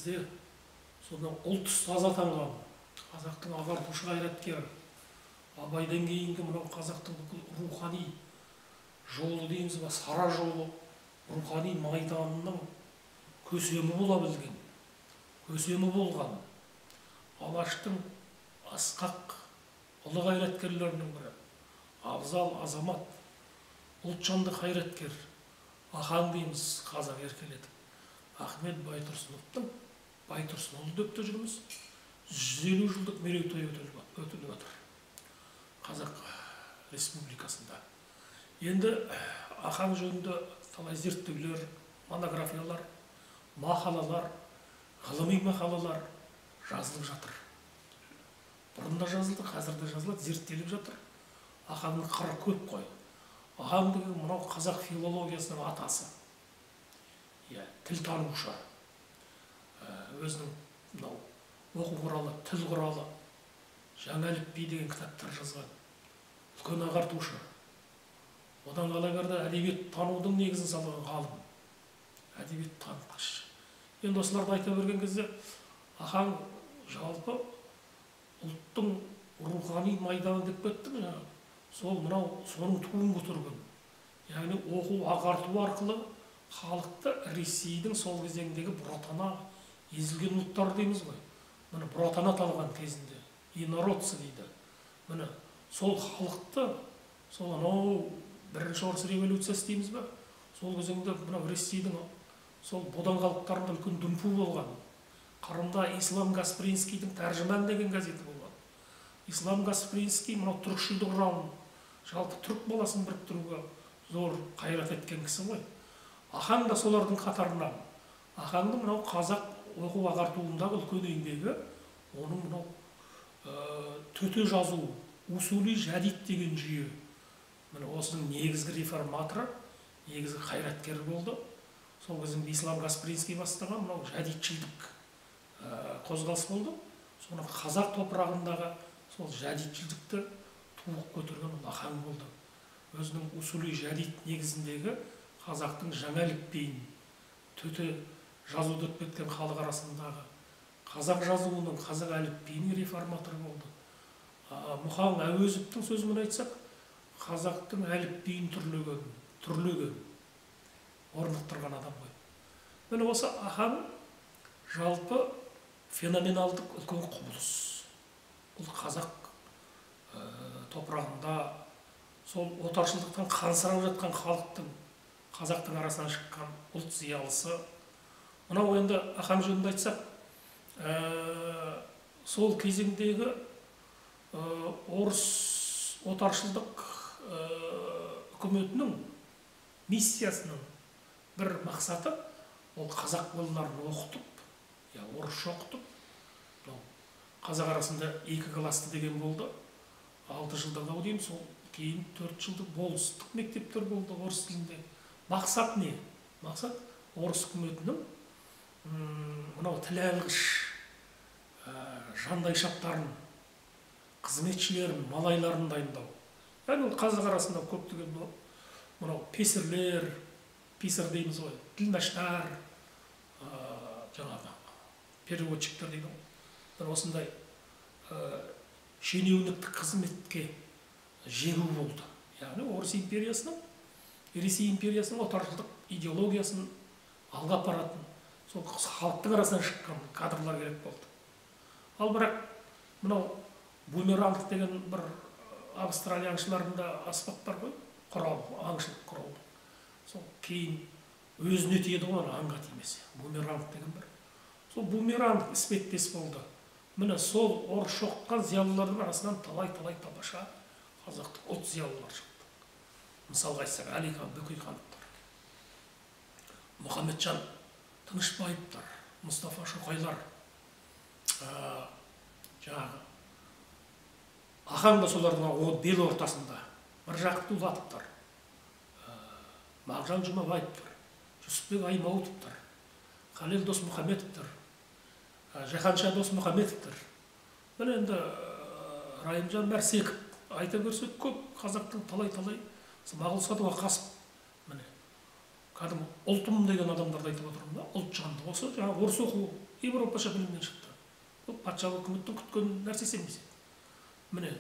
Елімізде сонау ұлт ұстазы атанған қазақтың ағартушы қайраткері, Абайдан кейінгі мынау қазақтың бүкіл рухани жолы дейміз ба, сара жолы, рухани майданының көсемі бола білген, көсемі болған Алаштың асқақ ұлы қайраткерлерінің бірі, абзал азамат, ұлтжанды қайраткер Ахаң дейміз қазақ еркелетіп. Ахмет Байтұрсыновтың Байтұрсынұлы деп те жүрміз, 150 жылдық мерейтойы өтіліп жатыр Қазақ Республикасында. Енді Ахаң жөнінде талай зерттеулер, монографиялар, мақалалар, ғылыми мақалалар жазылып жатыр. Бұрын да жазылды, қазір де жазылады, зерттеліп жатыр. Ахаңның қыры көп қой. Ахаң деген мынау қазақ филологиясының атасы, иә, тіл танушы, өзінің мынау оқу құралы, тіл құралы, жаңа әліпби деген кітаптар жазған үлкен ағартушы. Одан қала берді әдебиет танудың негізін салған ғалым, әдебиет танытқыш. Енді осыларды айта берген кезде Ахаң жалпы ұлттың рухани майданы деп кеттім жаңа. Сол мынау соның туын көтерген, яғни оқу ағарту арқылы халықты Ресейдің сол кезеңдегі бұратана езілген ұлттар дейміз ғой, міне бұратана аталған кезінде инородцы дейді. Міне сол халықты сол анау бірінші орыс революциясы дейміз ба, сол кезеңде мынау Ресейдің сол бодан халықтарында үлкен дүмпу болған. Қырымда Ислам Гаспринскийдің Тәржіман деген газеті болған. Ислам Гаспринский мынау түркшілдік ұран, жалпы түрік баласын біріктіруге зор қайрат еткен кісі ғой. Ахаң да солардың қатарынан. Ахаңның мынау қазақ оқу ағартуындағы үлкен еңбегі, оның мынау төте жазу, усули жадид деген жүйе. Міне осының негізгі реформаторы, негізгі қайраткері болды. Сол кезеңде Ислам Гаспринский бастаған мынау жадидшілдік қозғалыс болды. Соны қазақ топырағындағы сол жадидшілдікті туық көтерген ол Ахаң болды. Өзінің усули жадид негізіндегі қазақтың жаңа әліпбиін, төте жазуды өтіп кеткен халық арасындағы қазақ жазуының, қазақ әліпбиінің реформаторы болды. Мұхаң Әуезовтің сөзімен айтсақ, қазақтың әліпбиін түрлеген, орнықтырған адам ғой. Міне осы Ахаң жалпы феноменалдық үлкен құбылыс. Бұл қазақ топырағында сол отаршылдықтан қансырап жатқан халықтың, қазақтың арасынан шыққан ұлт зиялысы. Мынау енді Ахаң жөнінде айтсақ, сол кезеңдегі орыс отаршылдық үкіметінің миссиясының бір мақсаты ол қазақ балаларын оқытып, я орысша оқытып, қазақ арасында екі классты деген болды. 6 жылдық ау деймін, сол кейін 4 жылдық болыстық мектептер болды орыс тілінде. Мақсат не? Мақсат орыс үкіметінің мынау тіл алғыш жандайшаптарын, қызметшілерін, малайларын дайындау. Яғни ол қазақ арасында көптеген мынау песірлер, писар дейміз ғой, тілмаштар, жаңағы переводчиктер дейді ғой. Осындай шенеуніктік қызметке жегу болды. Яғни Орыс империясының, Ресей империясының отаршылдық идеологиясын алға апаратын, сол халықтың арасынан шыққан кадрлар керек болды. Ал бірақ мынау бумеранг деген бір Австралия аңшыларында аспап бар ғой, құрал, аңшылық құрал. Сол кейін өзіне тиеді ғой, аңға тимесе. Бумеранг деген бір. Сол бумеранг іспеттес болды. Міне сол орысша оқытқан зиялылардың арасынан талай-талай тамаша қазақтың ұлт зиялылары шықты. Мысалға айтсақ, Әлихан Бөкейхановтар, Мұхамеджан Тынышбаевтар, Мұстафа Шоқайлар, жаңағы Ахаң да солардың бел ортасында, Міржақып Дулатовтар, Мағжан Жұмабаевтар, Жүсіпбек Аймауытовтар, Халел Досмұхамедовтар, Жаһанша Досмұхамедовтар. Міне енді Райымжан Мәрсеков, айта берсек көп қазақтың талай-талай, Мағұл Садуақасов, міне кәдімгі ұлтым деген адамдарды айтып отырмын да, ұлт жанды. Осы жаңағы орыс оқу Европаша білімнен шықты. Бұл патшалық үкіметтің күткен нәрсесі емес. Міне,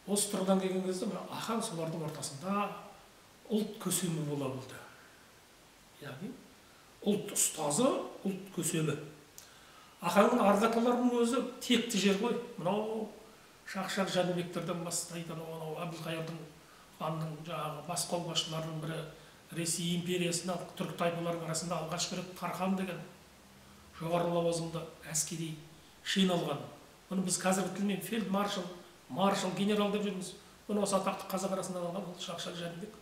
осы тұрғыдан келген кезде мына Ахаң солардың ортасында ұлт көсемі бола білді. Яғни ұлт ұстазы, ұлт көсемі. Ахаңның арғы аталарының өзі текті жер ғой. Мынау Шақшақ Жәнібектерден бастайды, анау Әбілқайырдың ханның жаңағы бас қолбасшыларының бірі, Ресей империясында түрік тайпаларының арасында алғашқы рет Тархан деген жоғары лауазымды әскери шен алған. Бұны біз қазіргі тілмен фельдмаршал, маршал, генерал деп жүрміз. Бұны осы атақты қазақ арасында алған ол Шақшақ Жәнібек.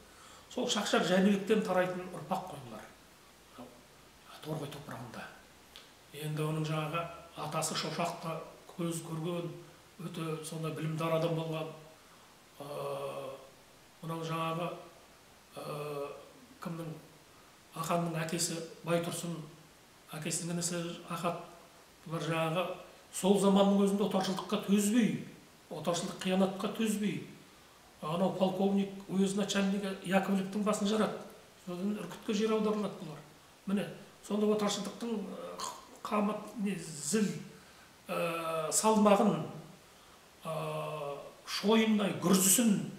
Сол Шақшақ Жәнібектен тарайтын ұрпақ қой бұлар. Торғай топырағында. Енді оның жаңағы атасы Шошақ та көз көрген, өте сондай білімдар адам болған. Мынау жаңағы кімнің, Аханның әкесі Байтұрсын, әкесінің інісі Ахат, бұлар жаңағы сол заманның өзінде отаршылдыққа төзбей, отаршылдық қиянатқа төзбей, анау полковник, уезд начальнигі Яковлевтің басын жарады. Содан Үркітке жер аударылады бұлар. Міне, сонда отаршылдықтың қамыт, не, зіл салмағын, шойындай күрзісін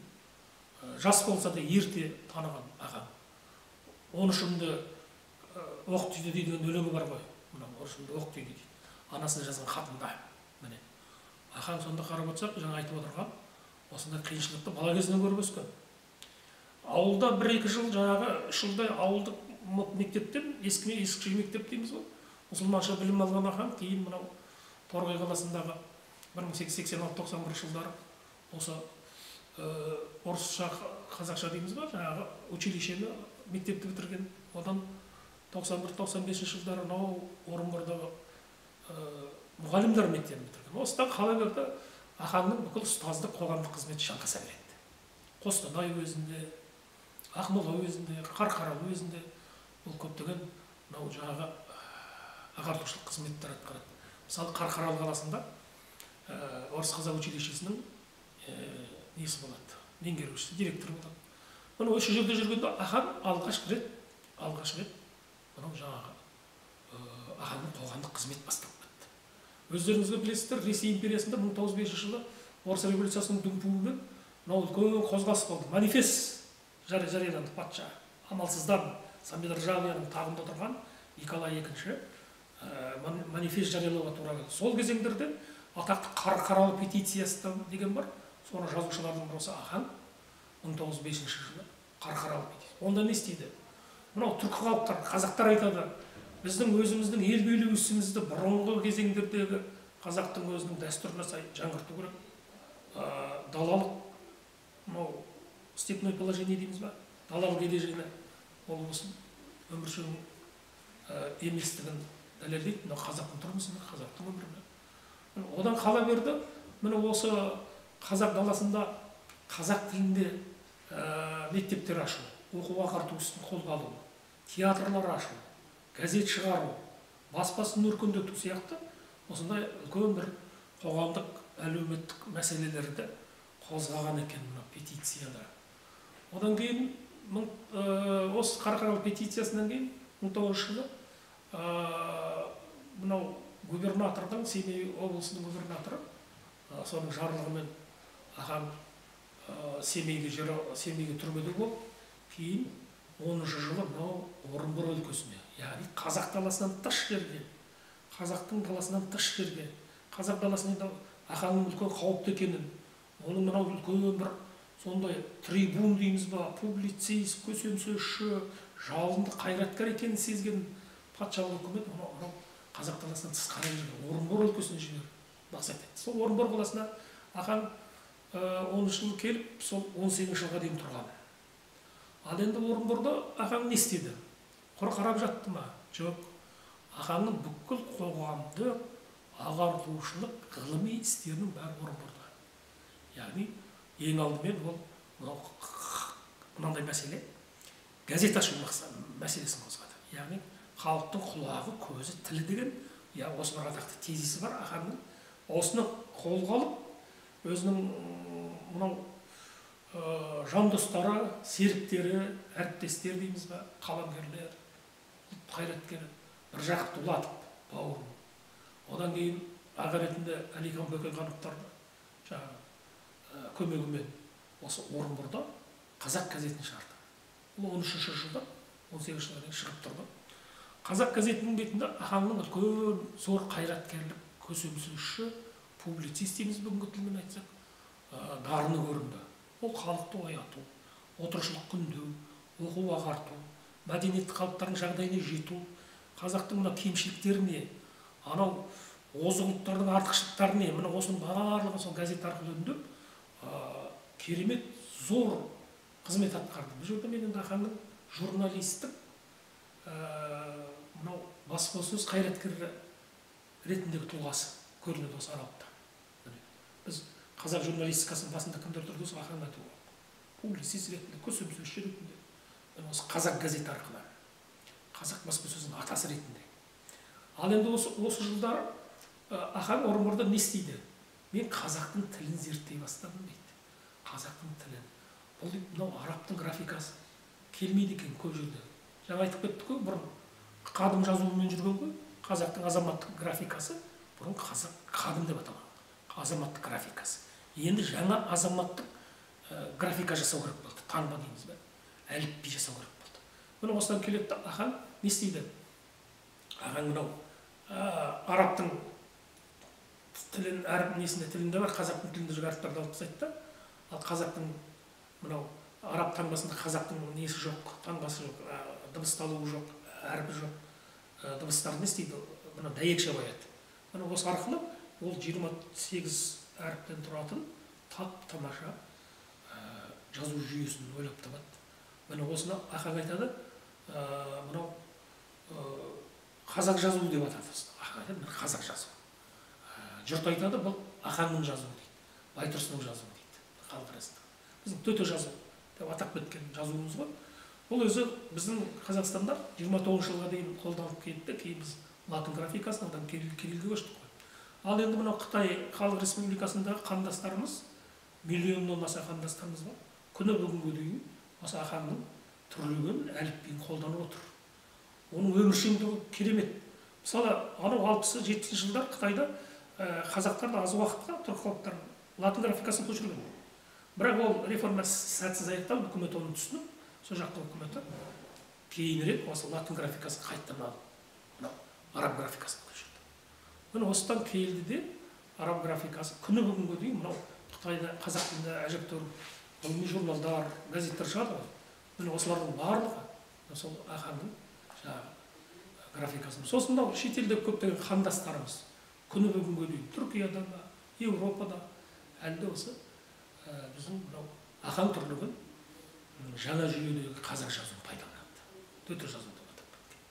жас болса да ерте таныған ағам. Он үшімді оқ тиді деген өлеңі бар ғой. Мынау он үшімді оқ тиді дейді. Анасына жазған хатында. Міне. Ахаң сонда қарап отырсақ, жаңа айтып отырған осындай қиыншылықты бала кезінен көріп өскен. Ауылда 1-2 жыл жаңағы 3 жылдай ауылдық мектептен, ескіше мектеп дейміз ғой, мұсылманша білім алған Ахаң кейін мынау Торғай қаласындағы 1886-91 жылдары осы орысша, қазақша дейміз ба, жаңағы училищені, мектепті бітірген. Одан 91-95 жылдары мынау Орынбордағы мұғалімдер мектебін бітірген. Осыдан қала берді Ахаңның бүкіл ұстаздық қоғамдық қызметі жалғаса береді. Қостанай уезінде, Ақмола уезінде, Қарқаралы уезінде ол көптеген мынау жаңағы ағартушылық қызметтер атқарады. Мысалы, Қарқаралы қаласында орыс-қазақ училищесінің несі болады, меңгерушісі, директоры болады. Міне осы жерде жүргенде Ахаң алғаш рет мынау жаңағы Ахаңның қоғамдық қызмет басталып кетті. Өздеріңізге білесіздер, Ресей империясында 1905 жылы орыс революциясының дүмпуімен мынау үлкен қозғалыс болды. Манифест жарияланды патша. Амалсыздан самодержавияның тағында тұрған Николай II манифест жариялауға тура келді. Сол кезеңдерде атақты Қарқаралы петициясы деген бар. Соны жазушылардың бірі осы Ахаң 1905 жылы Қарқаралы петициясы. Онда не істейді? Мынау түркі халықтар, қазақтар айтады, біздің өзіміздің ел билеу ісімізді бұрынғы кезеңдердегі қазақтың өзінің дәстүріне сай жаңғырту керек. Далалық, мынау степной положение дейміз ба? Далалық ережені ол осы өміршең еместігін дәлелдейді. Мынау қазақтың тұрмысына, қазақтың өміріне. Одан қала берді, міне осы қазақ даласында қазақ тілінде мектептер ашу, оқу ағарту ісін қолға алу, театрлар ашу, газет шығару, баспасын өркендету сияқты осындай үлкен бір қоғамдық әлеуметтік мәселелерді қозғаған екен мына петицияда. Одан кейін осы Қарқаралы петициясынан кейін 1900 жылы мынау губернатордың, Семей облысының губернаторы, соның жарлығымен Ахаң Семейге түрмеде болып, кейін 10 жылы мынау Орынбор өлкесіне, яғни қазақ даласынан тыс жерге, қазақтың даласынан тыс жерге, қазақ даласында Ахаңның үлкен қауіпті екенін, оның мынау үлкен бір сондай трибун дейміз ба, публицист, көсемсөзші, жалынды қайраткер екенін сезген патшалық үкімет оны анау қазақ даласынан тысқары жерге, Орынбор өлкесіне жіберіп мақсат етті. Сол Орынбор қаласына Ахаң 10 жыл келіп, сол 18 жылға дейін тұрған. Ал енді Орынборда Ахаң не істеді? Құр қарап жатты ма? Жоқ. Ахаңның бүкіл қоғамдық, ағартушылық, ғылыми істерінің бәрі Орынборда. Яғни ең алдымен ол мынандай мәселе, газет ашу мәселесін қозғады. Яғни халықтың құлағы, көзі, тілі деген, я осы бір атақты тезисі бар Ахаңның. Осыны қолға алып, өзінің мынау жан достары, серіктері, әріптестер дейміз ба, қаламгерлер, ұлт қайраткері Міржақып Дулатов бауырым, Одан кейін аға ретінде Әлихан Бөкейхановтардың жаңағы көмегімен осы Орынборда «Қазақ» газетін шығарды. Ол 13 жылда, 18 жылға дейін шығып тұрды. «Қазақ» газетінің бетінде Ахаңның үлкен зор қайраткерлік, көсемсөзші, публицист дейміз бүгінгі тілмен айтсақ, дарыны көрінді. Ол халықты ояту, отырықшылық күндеу, оқу ағарту, мәдениетті халықтардың жағдайына жету, қазақтың мына кемшіліктеріне, анау озық ұлттардың артықшылықтары не, міне осының барлығын сол газет арқылы үндеп, керемет зор қызмет атқарды. Бұл жерде мен енді Ахаңның журналистік, мынау баспасөз қайраткері ретіндегі тұлғасы көрінеді осы аралықта. Біз қазақ журналистикасының басында кімдер тұр десек, Ахаңды айтуға болады. Публицист ретінде, көсемсөзші ретінде, осы «Қазақ» газеті арқылы, қазақ баспасөзінің атасы ретінде. Ал енді осы жылдары Ахаң Орынборда не істейді? Мен қазақтың тілін зерттей бастадым дейді. Қазақтың тілін. Бұл мынау арабтың графикасы келмейді екен көп жерде. Жаңа айтып кеттік қой, бұрын қадым жазуымен жүрген ғой. Қазақтың азаматтық графикасы бұрын қазақ қадым деп аталған. Азаматтық графикасы. Енді жаңа азаматтық графика жасау керек болды. Таңба дейміз бе? Әліпби жасау керек болды. Міне осыдан келеді де Ахаң не істейді? Ахаң мынау арабтың тілін, әріп несінде тілінде бар, қазақтың тілінде жоқ әріптерді алып тастайды да, ал қазақтың мынау араб таңбасында қазақтың несі жоқ, таңбасы жоқ, дыбысталуы жоқ, әрпі жоқ, дыбыстарын не істейді? Мына дәйекше қояды. Міне осы арқылы ол 28 әріптен тұратын тап тамаша жазу жүйесін ойлап табады. Міне осыны Ахаң айтады, мынау қазақ жазуы деп атады. Ахаң айтады, міне қазақ жазуы. Жұрт айтады, бұл Ахаңның жазуы дейді, Байтұрсынның жазуы дейді, халық арасында. Біздің төте жазу деп атап кеткен жазуымыз ғой. Бұл өзі біздің Қазақстанда 29 жылға дейін қолданылып келді, кейін біз латын графикасына, одан кириллге көштік қой. Ал енді мынау Қытай Халық Республикасындағы қандастарымыз, миллионнан аса қандастарымыз бар, күні бүгінге дейін осы Ахаңның түрлеген әліпбиін қолданып отыр. Оның өміршеңдігі керемет. Мысалы, анау 60-70 жылдар Қытайда қазақтарды аз уақытқа түркі халықтарын латын графикасын көшірген. Бірақ ол реформа сәтсіз аяқталып, үкімет оны түсініп, сол жақтың үкіметі кейінірек осы латын графикасын қайтадан алып, мынау араб графикасын көшірді. Міне осыдан келді де араб графикасы күні бүгінге дейін мынау Қытайда қазақ тілінде әжептәуір ғылыми журналдар, газеттер шығады ғой. Міне осылардың барлығы сол Ахаңның жаңағы графикасы. Сосын мынау шетелде көптеген қандастарымыз күні бүгінге дейін Түркияда да, Еуропада әлі де осы біздің мынау Ахаң түрлігін жаңа жүйедегі қазақ жазуын пайдаланады. Төте жазу деп атап кеткен.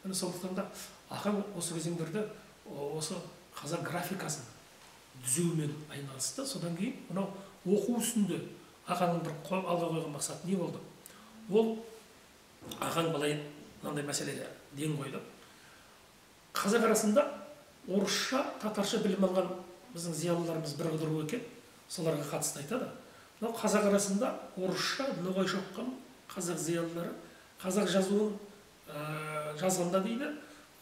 Міне сондықтан да Ахаң осы кезеңдерде осы қазақ графикасын түзеумен айналысты. Содан кейін мынау оқу үстінде Ахаңның бір алға қойған мақсаты не болды? Ол Ахаң былай мынандай мәселеге ден қойды. Қазақ арасында орысша, татарша білім алған біздің зиялыларымыз бір қыдыру екен, соларға қатысты айтады. Мынау қазақ арасында орысша ноғайша оқыған қазақ зиялылары қазақ жазуын жазғанда дейді,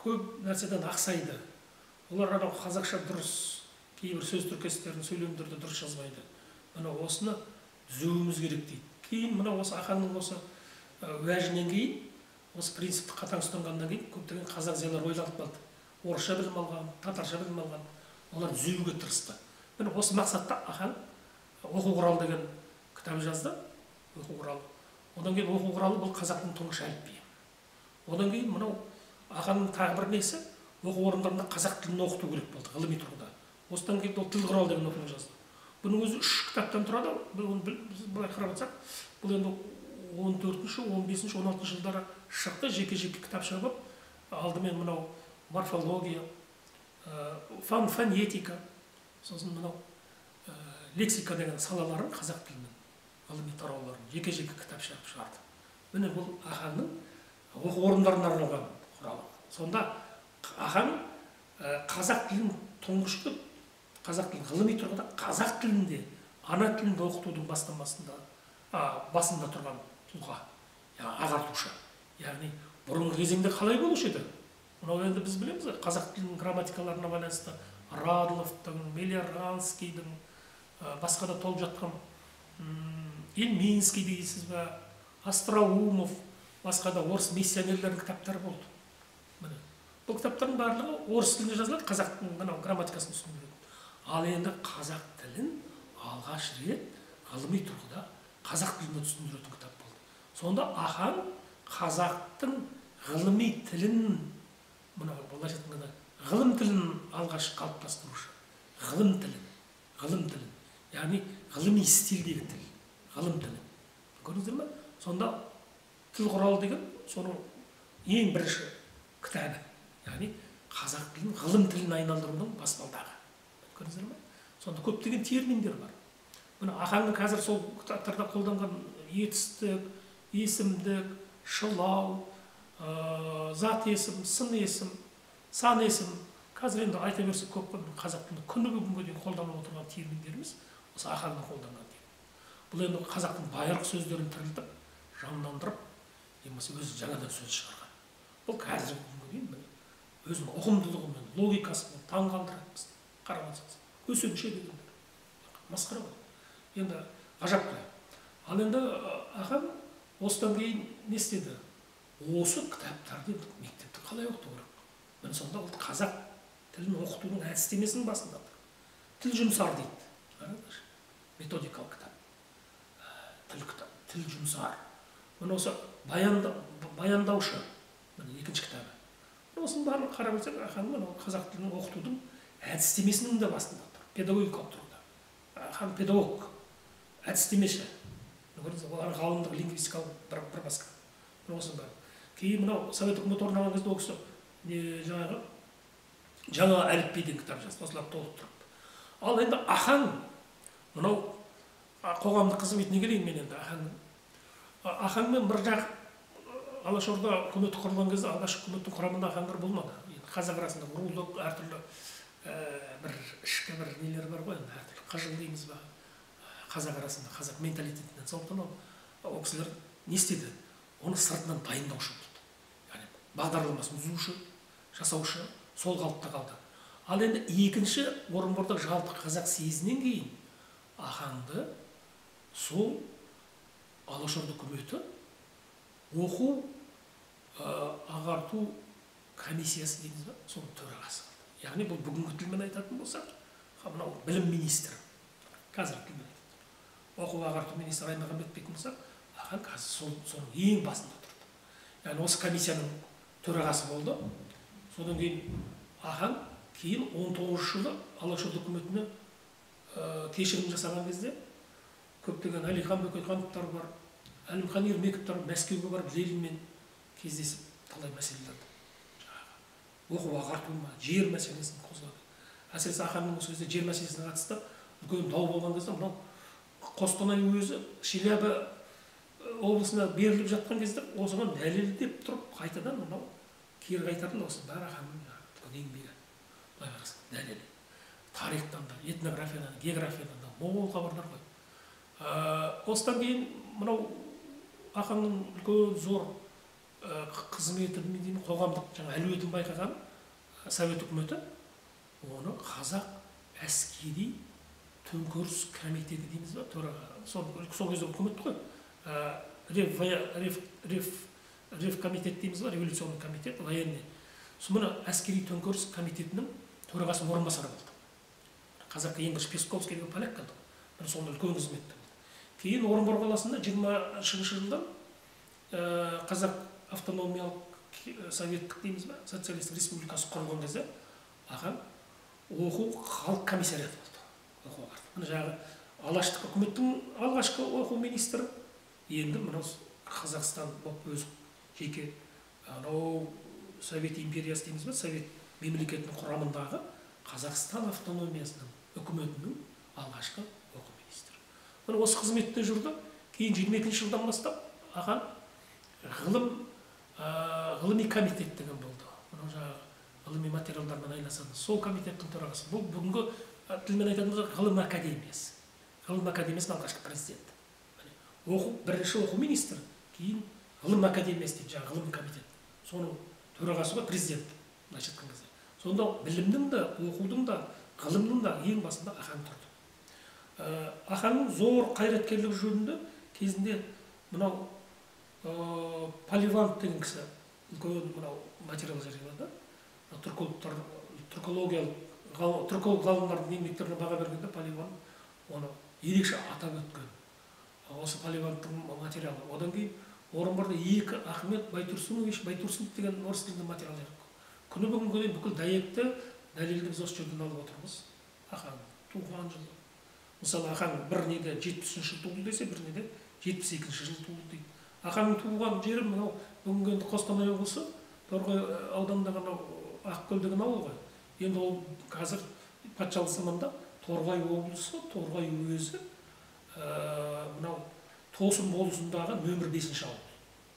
көп нәрседен ақсайды. Олар анау қазақша дұрыс кейбір сөз тіркестерін, сөйлемдерді дұрыс жазбайды. Міне осыны түзеуіміз керек дейді. Кейін мына осы Ахаңның осы уәжінен кейін, осы принципті қатаң ұстанғаннан кейін көптеген қазақ зиялылары ойланып қалды. Орысша білім алған, татарша білім алған, олар түзеуге тырысты. Міне осы мақсатта Ахаң оқу құралы деген кітап жазды, оқу құралы. Одан кейін оқу құралы бұл қазақтың тұңғыш әліпбиі. Одан кейін мынау Ахаңның тағы бір несі, оқу орындарында қазақ тілін оқыту керек болды ғылыми тұрғыда. Осыдан кейін ол тіл құралы деген оқуын жазды. Бұның өзі 3 кітаптан тұрады. Біз былай қарап отырсақ, бұл енді 14-ші, 15-ші, 16-шы жылдары шықты, жеке-жеке кітап шығып, алдымен мынау морфология, фонетика, сосын мынау лексика деген салаларын қазақ тілінің ғылыми тарауларын жеке-жеке кітап шығып шығарды. Міне бұл Ахаңның оқу орындарына арналған құралы. Сонда Ахаң қазақ тілін тұңғыш қылып, қазақ тілін ғылыми тұрғыда қазақ тілінде, ана тілінде оқытудың бастамасында, басында тұрған тұлға, яғни ағартушы. Яғни бұрынғы кезеңде қалай болушы еді? Мынау енді біз білеміз, қазақ тілінің грамматикаларына байланысты Радловтың, Мелиоранскийдің, басқа да толып жатқан Ильминский дейсіз ба, Остроумов, басқа да орыс миссионерлерінің кітаптары болды. Міне, бұл кітаптардың барлығы орыс тілінде жазылады, қазақтың мынау грамматикасын түсіндіреді. Ал енді қазақ тілін алғаш рет ғылыми тұрғыда қазақ тілінде түсіндіретін кітап болды. Сонда Ахаң қазақтың ғылыми тілін, мына былайша айтқанда, ғылым тілін алғаш қалыптастырушы. Ғылым тілін, ғылым тілін, яғни ғылыми стильдегі тіл, ғылым тілі. Көрдіңіздер ме? Сонда тіл құралы деген соның ең бірінші кітабы, яғни қазақ тілін ғылым тіліне айналдырудың баспалдағы. Көрдіңіздер ме? Сонда көптеген терминдер бар. Мына Ахаңның қазір сол кітаптарда қолданған етістік, есімдік, шылау, зат есім, сын есім, сан есім. Қазір енді айта берсек көп қой, қазақ тілінде күні бүгінге дейін қолданып отырған терминдеріміз осы Ахаңның қолданған термин. Бұл енді қазақтың байырғы сөздерін тірілтіп, жандандырып, болмаса өзі жаңадан сөз шығарған. Бұл қазіргі күнге дейін міне өзінің ұғымдылығымен, логикасымен таң қалдырады бізді. Қарап отырсаңыз, көсемше дегендер масқара ғой. Енді ғажап қой. Ал енді Ахаң осыдан кейін не істеді? Осы кітаптарды енді мектепте қалай оқыту керек? Міне сонда ол қазақ тілін оқытудың әдістемесінің басында тұр. Тіл жұмсар дейді. Қараңдаршы, методикалық кітап. Тіл кітап, тіл жұмсар. Міне осы баяндаушы, міне екінші кітабы. Осының барлығын қарап өтсек, Ахаң мынау қазақ тілін оқытудың әдістемесінің де басында тұр. Педагогикалық тұрғыда. Ахаң педагог, әдістемеші. Көрдіңіз, олар ғалымдық, лингвистикалық бір басқа. Міне осының бәрі. Кейін мынау Совет үкіметі орнаған кезде ол кісі жаңағы жаңа әліпбиден кітап жазды, осыларды толықтырып. Ал енді Ахаң мынау қоғамдық қызметіне келейін мен енді Ахаңның. Ахаң мен Міржақып Алашорда үкіметі құрылған кезде алғашқы үкіметтің құрамында Ахаңдар болмады. Енді қазақ арасында рулық әртүрлі бір ішкі бір нелер бар ғой, енді әртүрлі қыжыл дейміз ба, қазақ арасында қазақ менталитетінен. Сондықтан ол кісілер не істеді? Оны сыртынан дайындаушы болды. Яғни бағдарламасын түзуші, жасаушы сол қалыпта қалды. Ал енді екінші Орынборда жалпы қазақ съезінен кейін Ахаңды сол Алашорда үкіметі оқу ағарту комиссиясы дейміз ба, соның төрағасы қылды. Яғни бұл бүгінгі тілмен айтатын болсақ, мынау білім министрі, қазіргі тілмен айтатын. Оқу ағарту министрі Аймағамбетов дейтін болсақ, Ахаң қазір соның ең басында тұрды. Яғни осы комиссияның төрағасы болды. Содан кейін Ахаң кейін 19 жылы Алашорда үкіметіне кешірім жасаған кезде көптеген Әлихан Бөкейхановтар бар, Әлімхан Ермековтар Мәскеуге барып Ленинмен кездесіп талай мәселелерді, жаңағы оқу ағарту ма, жер мәселесін қозғады. Әсіресе Ахаңның осы кезде жер мәселесіне қатысты үлкен дау болған кезде мынау Қостанай өзі Челябі облысына беріліп жатқан кезде осыған дәлелдеп тұрып қайтадан мынау кері қайтарды. Осы бәрі Ахаңның үлкен еңбегі. Былай қарасаң дәлелі. Тарихтан да, этнографиядан да, географиядан да мол хабарлар ғой. Осыдан кейін мынау Ахаңның үлкен зор қызметі, қоғамдық жаңа әлеуетін байқаған Совет үкіметі оны қазақ әскери төңкеріс комитеті дейміз ба, төраға, сол кезде үкімет қой, ревкомитет дейміз ба, революционный комитет, военный. Мына әскери төңкеріс комитетінің төрағасының орынбасары болды. Қазаққа ең бірінші Песковский деген поляк келді. Міне сонда үлкен қызметте болды. Кейін Орынбор қаласында 20 жылдан Қазақ автономиялық советтік дейміз ба, социалистік республикасы құрылған кезде Ахаң оқу халық комиссариаты болды. Оқу ағарту. Мына жаңағы Алаштық үкіметтің алғашқы оқу министрі, енді мынау Қазақстан болып өзі жеке анау Совет империясы дейміз ба, Совет мемлекетінің құрамындағы Қазақстан автономиясының үкіметінің алғашқы оқу министрі. Міне осы қызметте жүрді. Кейін 22 жылдан бастап Ахаң ғылыми комитет деген болды. Мынау жаңағы ғылыми материалдармен айналысады. Сол комитеттің төрағасы. Бұл бүгінгі тілмен айтатын болсақ, ғылым академиясы. Ғылым академиясының алғашқы президенті. Оқу, бірінші оқу министрі, кейін ғылым академиясы дейді, жаңағы ғылым комитет. Соның төрағасы ғой, президент. Былайша айтқан кезде. Сонда білімнің де, оқудың да, ғылымның да ең басында Ахаң тұрды. Ахаңның зор қайраткерлігі жөнінде кезінде мынау Поливант деген кісі үлкен мынау материал жариялады. Түркологтар, түрколог ғалымдардың еңбектеріне баға бергенде Поливант оны ерекше атап өткен. Осы Поливанттың материалы. Одан кейін Орынборда екі Ахмет Байтурсунович Байтурсунов деген орыс тілінде материал жариялады. Күні бүгінгі дейін бүкіл дәйекті дәлелді біз осы жерден алып отырмыз. Ахаң туған жылы. Мысалы, Ахаң бір неде 70-ші жыл туылды десе, бір неде 72-ші жыл туылды дейді. Ахаңның туған жері мынау бүгінгі енді Қостанай облысы, Торғай ауданындағы анау Ақкөл деген ауыл ғой. Енді ол қазір патшалық заманда Торғай облысы, Торғай уезі, мынау Тосын болысындағы нөмір 5-ші ауыл.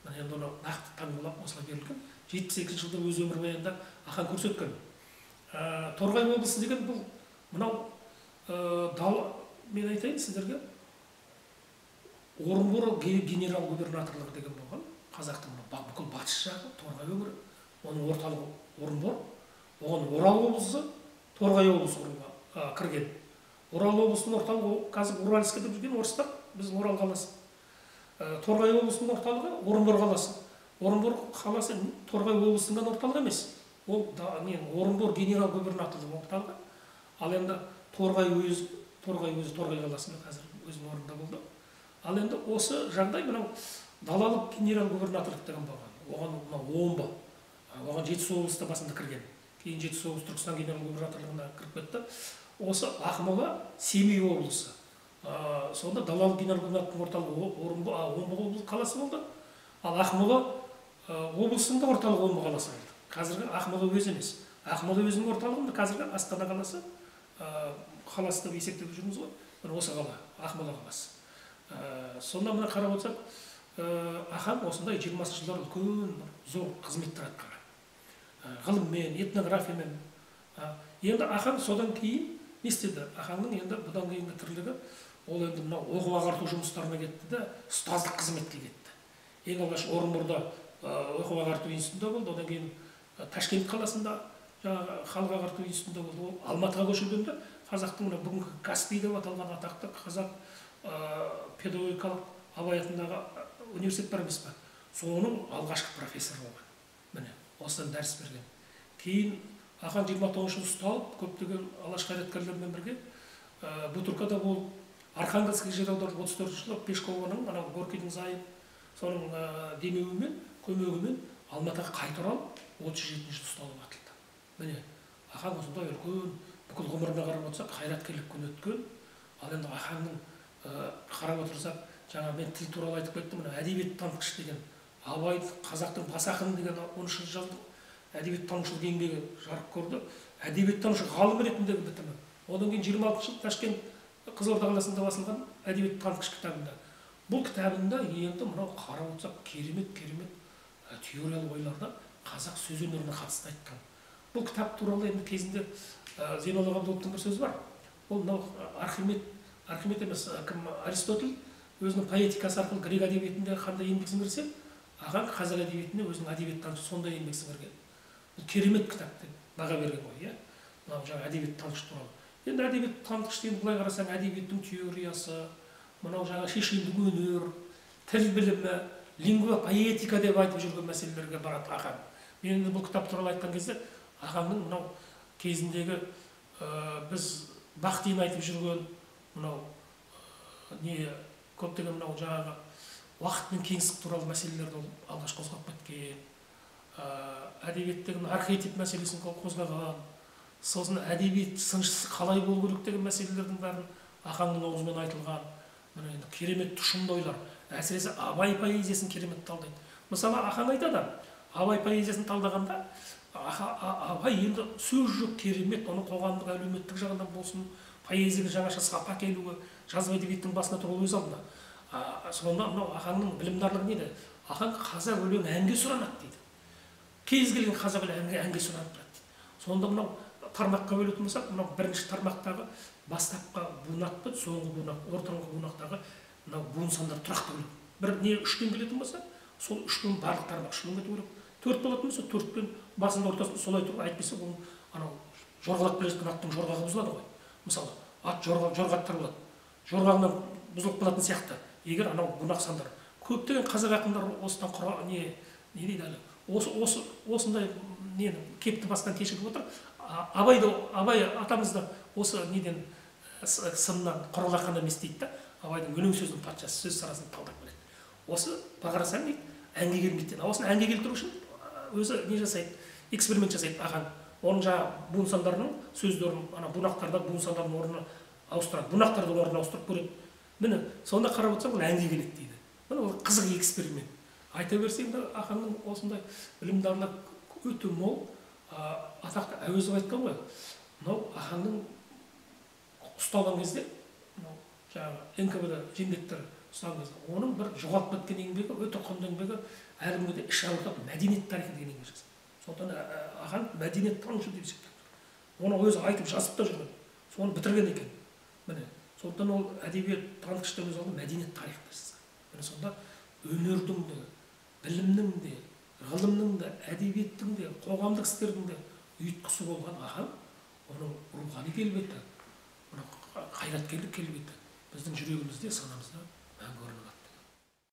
Міне енді оны нақты таңбалап осылай берілген. 72-ші жылда өз өмірбаянында Ахаң көрсеткен. Торғай облысы деген бұл мынау мен айтайын сіздерге, Орынбор генерал-губернаторлығы деген болған. Қазақтың бүкіл батыс жағы, Торғай өңірі, оның орталығы Орынбор, оған Орал облысы, Торғай облысы кірген. Орал облысының орталығы қазір Уральск деп жүрген орыстар, біздің Орал қаласы. Торғай облысының орталығы Орынбор қаласы. Орынбор қаласы Торғай облысының орталығы емес. Ол Орынбор генерал-губернаторлығының орталығы. Ал енді Торғай өзі, Торғай қаласында қазір өзінің орнында болды. Ал енді осы жағдай мынау далалық генерал-губернаторлық деген болған. Оған мынау Омбы, оған Жетісу облысы да басында кірген. Кейін Жетісу облысы Түркістан генерал-губернаторлығына кіріп кетті. Осы Ақмола, Семей облысы. Сонда далалық генерал-губернаторлықтың орталығы Омбы қаласы болды. Ал Ақмола облысының да орталығы Омбы қаласы болды. Қазіргі Ақмола өзі емес. Ақмола өзінің орталығы қазіргі Астана қаласы, қаласы деп есептеп жүрміз ғой. Міне осы қала, Ақмола қаласы. Сонда мына қарап отырсақ, Ахаң осындай 20-шы жылдар үлкен зор қызметтер атқарған. Ғылыммен, этнографиямен. Енді Ахаң содан кейін не істеді? Ахаңның енді бұдан кейінгі тірлігі, ол енді мынау оқу ағарту жұмыстарына кетті де, ұстаздық қызметке кетті. Ең алғаш Орынборда оқу ағарту институтында болды, одан кейін Ташкент қаласында жаңағы халық ағарту институтында болды. Ол Алматыға көшіргенде қазақтың мына бүгінгі Каспий деп аталған атақты қазақ педагогикалық Абай атындағы университет бар емес пе? Соның алғашқы профессоры болған. Міне, осыдан дәріс берген. Кейін Ахаң 29 жылы ұсталып, көптеген алаш қайраткерлерімен бірге Бутыркада болып, Архангельский жер аударылып 34 жылы Пешкованың, анау Горькийдің зайыбы, соның демеуімен, көмегімен Алматыға қайта оралып, 37 жылы ұсталып атылды. Міне, Ахаң осындай үлкен, бүкіл ғұмырына қарап отырсақ, қайраткерлік күн өткен. Ал енді Ахаңның қарап отырсақ, жаңа мен тіл туралы айтып кеттім, мына әдебиет танытқыш деген, Абай қазақтың бас ақыны деген 13 жылдық әдебиеттанушылық еңбегі жарық көрді. Әдебиеттанушы ғалым ретіндегі бітімі. Одан кейін 26 жыл Ташкент Қызылорда қаласында басылған әдебиет танытқыш кітабында. Бұл кітабында енді мынау қарап отырсақ керемет теориялық ойларды қазақ сөз өнеріне қатысты айтқан. Бұл кітап туралы енді кезінде Зейнолла Ғабдоловтың бір сөзі бар. Ол мынау Архимед емес, кім, Аристотель өзінің поэтикасы арқылы грек әдебиетінде қандай еңбек сіңірсе, Ахаң қазақ әдебиетінде өзінің әдебиеттанушы сондай еңбек сіңірген. Бұл керемет кітап деп баға берген ғой, иә? Мынау жаңа әдебиеттанушы туралы. Енді әдебиеттанушы деген былай қарасаң, әдебиеттің теориясы, мынау жаңа шешендік өнер, тіл білімі, лингва поэтика деп айтып жүрген мәселелерге барады Ахаң. Мен енді бұл кітап туралы айтқан кезде Ахаңның мынау кезіндегі біз Бахтин айтып жүрген мынау не көптеген мынау жаңағы уақыт пен кеңістік туралы мәселелерді ол алғаш қозғап кеткен, әдебиеттегі архетип мәселесін қозғаған, сосын әдебиет сыншысы қалай болу керек деген мәселелердің бәрін Ахаңның аузымен айтылған. Міне енді керемет тұшымды ойлар, әсіресе Абай поэзиясын керемет талдайды. Мысалы, Ахаң айтады, Абай поэзиясын талдағанда Абай енді сөз жоқ керемет, оның қоғамдық әлеуметтік жағынан болсын, поэзияға жаңаша сапа әкелуі, жазба әдебиеттің басына тұру өз алдына. Сонда мынау Ахаңның білімдарлығы неде? Ахаң қазақ өлең әнге сұранады дейді. Кез келген қазақ өлең әнге сұранып тұрады дейді. Сонда мынау тармаққа бөлетін болсақ, мынау бірінші тармақтағы бастапқы бунақ пен соңғы бунақ, ортаңғы бунақтағы мынау буын сандар тұрақты келеді. Бір не үштен келетін болса, сол үштен барлық тармақ үштен кету керек. Төрт болатын болса, төртпен басында ортасында солай тұрып, әйтпесе оның анау жорғалап келе жатқан аттың жорғағы бұзылады ғой. Мысалы, ат жорғаттар болады. Жорғағынан бұзылып қалатын сияқты. Егер анау бунақ сандар. Көптеген қазақ ақындары осыдан құра, не дейді әлі? Осындай нені кепті бастан кешіріп отыр. Абай атамыз да осы неден сыннан құралақан емес дейді да. Абайдың өлең сөзінің патшасы, сөз сарасын талдап келеді. Осы бағарасаң дейді, әнге келмейді дейді. Осыны әнге келтіру үшін өзі не жасайды? Эксперимент жасайды Ахаң. Оның жаңа буын сандарының сөздерін, ана бунақтарда буын сандардың орнына ауыстырады. Бунақтардың орнына ауыстырып көреді. Міне, сонда қарап отырсаң, ол әнге келеді дейді. Міне, ол қызық эксперимент. Айта берсең де, Ахаңның осындай білімдарына өте мол, атақты Әуезов айтқан ғой. Мынау Ахаңның ұсталған кезде, мынау жаңағы НКВД жендеттер ұсталған кезде, оның бір жоғалып кеткен еңбегі, өте құнды еңбегі, әлі күнге дейін іш ауыртады, мәдениет тарихы деген еңбек жазған. Сондықтан Ахаң мәдениеттанушы деп есептеледі. Оны өзі айтып жазып та жүрген, соны бітірген екен. Міне, сондықтан ол әдебиет танытқыштан өз алдына мәдениет тарихы жазған. Міне, сонда өнердің де, білімнің де, ғылымның да, әдебиеттің де, қоғамдық істердің де ұйытқысы болған Ахаң, оның рухани келбеті, қайраткерлік келбеті біздің жүрегімізде, санамызда мәңгі орын алады.